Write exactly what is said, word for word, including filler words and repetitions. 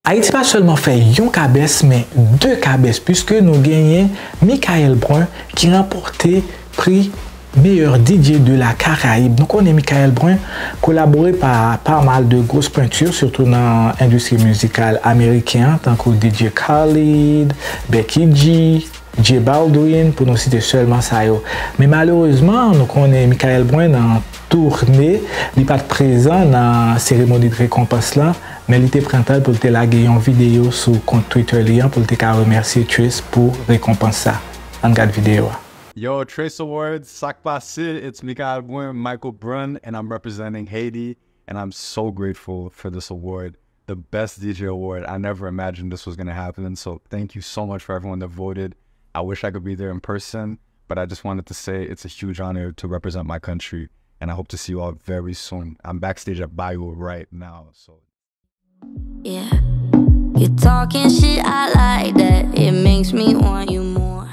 Ayiti pa sèlman fè yon kabès, men de kabès, piske nou genyen Michael Brun ki ranpòte pri Meilleur D J de la Caraïbe. Nou konnen Michael Brun kolabore pa, pa mal de gros pwenti, sitou nan endistri mizikal ameriken an, tankou D J Khaled, Becky G, J Balvin, pou nou site sèlman sa yo. Men malerezman, nou konnen Michael Brun nan toune, li pa t prezan nan seremoni de rekonpans lan, men li te pran tan l pou l te lage yon videyo sou kont Twitter li an pou l te ka remèsye Trace pou rekonpans sa. Ann gad videyo a. Yo, Trace Awards, sa k pase? It's Michael Brun, Michael Brun, and I'm representing Haiti, and I'm so grateful for this award. The best D J award. I never imagined this was going to happen. So thank you so much for everyone that voted. I wish I could be there in person, but I just wanted to say it's a huge honor to represent my country, and I hope to see you all very soon. I'm backstage at Bayo right now. So Yeah. You talking shit, I like that. It makes me want you more.